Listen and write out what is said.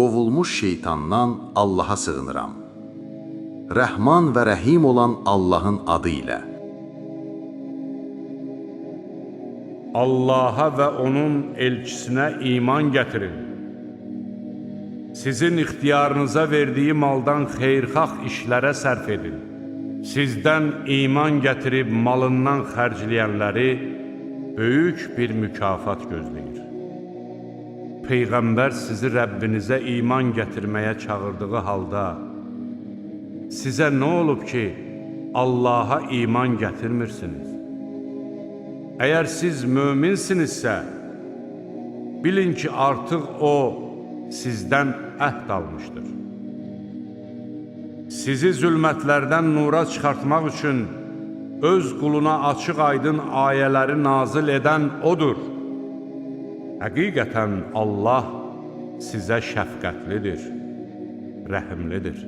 Qovulmuş şeytandan Allaha sığınıram. Rəhman və Rəhim olan Allahın adı ilə. Allaha və onun elçisinə iman gətirin. Sizin ixtiyarınıza verdiyi maldan xeyirxah işlərə sərf edin. Sizdən iman gətirib malından xərcləyənləri böyük bir mükafat gözləyir. Peyğəmbər sizi Rəbbinizə iman gətirməyə çağırdığı halda sizə nə olub ki, Allaha iman gətirmirsiniz? Əgər siz möminsinizsə, bilin ki, artıq o sizdən əhd almışdır. Sizi zülmətlərdən nura çıxartmaq üçün öz quluna açıq-aydın ayələri nazil edən odur. Həqiqətən Allah sizə şəfqətlidir, rəhimlidir.